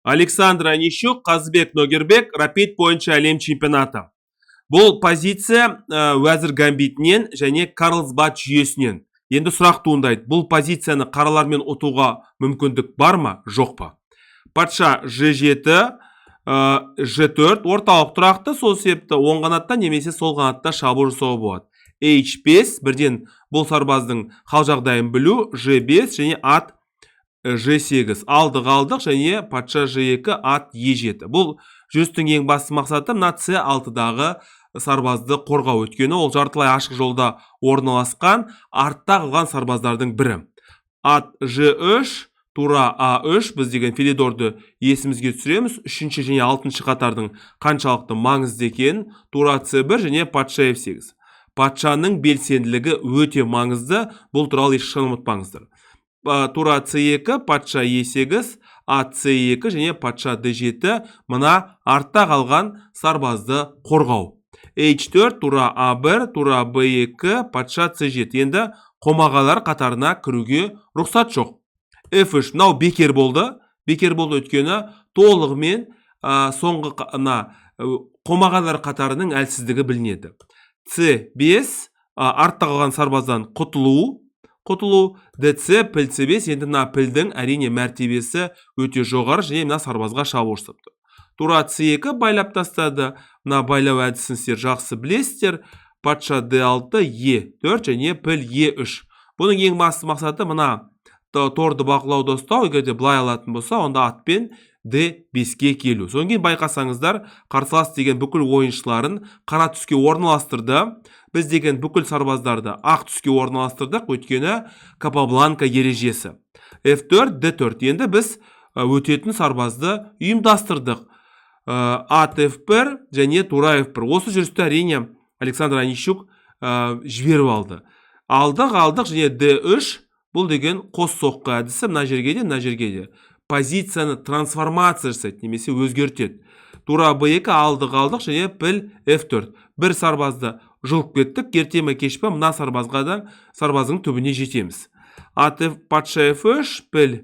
Александр Онищук, Қазыбек Ногербек, рапид бойынша әлем чемпионаты. Бұл позиция уәзір гамбитінен және Карлсбад жүйесінен. Енді сұрақ туындайды: бұл позицияны қаралармен ұтуға мүмкіндік бар ма, жоқ па? Патша Ж7, Ж4, орталық тұрақты, сол себепті оң қанатта немесе сол қанатта шабуыл жасауға болады. H5, бірден бұл сарбаздың хал жағдайын білу, Ж5 және ат Ж8. Алдық, алдық және патша Ж2, ат Е7. Бұл жүрістің ең басты мақсаты мына С6-дағы сарбазды қорғау, өйткені ол жартылай ашық жолда орналасқан, артта қалған сарбаздардың бірі. Ат Ж3, тура А3. Біз деген Филидорды есімізге түсіреміз, үшінші және алтыншы қатардың қаншалықты маңызды екенін. Тура С1 және патша F8. Патшаның белсенділігі өте маңызды, бұл туралы ешқашан ұмытпаңыздар. Тура С2, патша Е8, ат С2 және патша Д7, мына артта қалған сарбазды қорғау. H4, тура А1, тура Б2, патша С7. Енді қомағайлар қатарына кіруге рұқсат жоқ. F3, мынау бекер болды, бекер болды, өйткені толығымен соңғы мына қомағайлар қатарының әлсіздігі білінеді. С5, артта қалған сарбаздан құтылу. ДЦ, піл С5. Енді мына пілдің, әрине, мәртебесі өте жоғары және мына сарбазға шабуыл жасап тұр. Тура С2, байлап тастады. Мына байлау әдісін сіздер жақсы білесіздер. Патша Д6, Е4 және піл Е3. Бұның ең басты мақсаты мына торды бақылауда ұстау. Егер де былай алатын болса, онда атпен Д5-ке келу. Содан кейін байқасаңыздар, қарсылас деген бүкіл ойыншыларын қара түске орналастырды, біз деген бүкіл сарбаздарды ақ түске орналастырдық, өйткені Капабланка ережесі. F4, D4. Енді біз өтетін сарбазды ұйымдастырдық. Ат F1 және тура F1. Осы жүрісті, әрине, Александр Онищук жіберіп алды. Алдық, алдық және D3. Бұл деген қос соққы әдісі, мына жерге де, мына жерге де позицияны трансформация жасайды немесе өзгертеді. Тура B2, алдық, алдық және піл F4. Бір сарбазды жұлып кеттік, ерте ме, кеш пе, мына сарбазға да, сарбаздың түбіне жетеміз. Ат F, патша F3, піл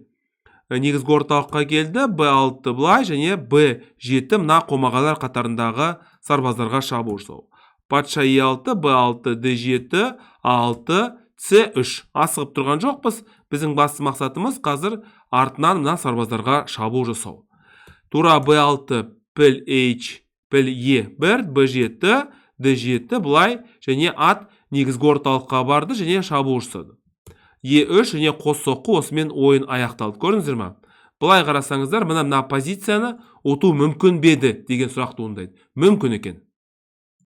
негізгі орталыққа келді. B6 былай және B7, мына қомағайлар қатарындағы сарбаздарға шабуыл жасау. Патша E6, B6, D7, A6, C3. Асығып тұрған жоқпыз, біздің басты мақсатымыз қазір артынан мына сарбаздарға шабуыл жасау. Тура B6, піл H, піл E1, B7, D7 былай және ат негізгі орталыққа барды және шабуыл жасады. Е3 және қос соққы. Осымен ойын аяқталды. Көрдіңіздер ма? Былай қарасаңыздар, мына позицияны ұту мүмкін бе еді деген сұрақ туындайды. Мүмкін екен.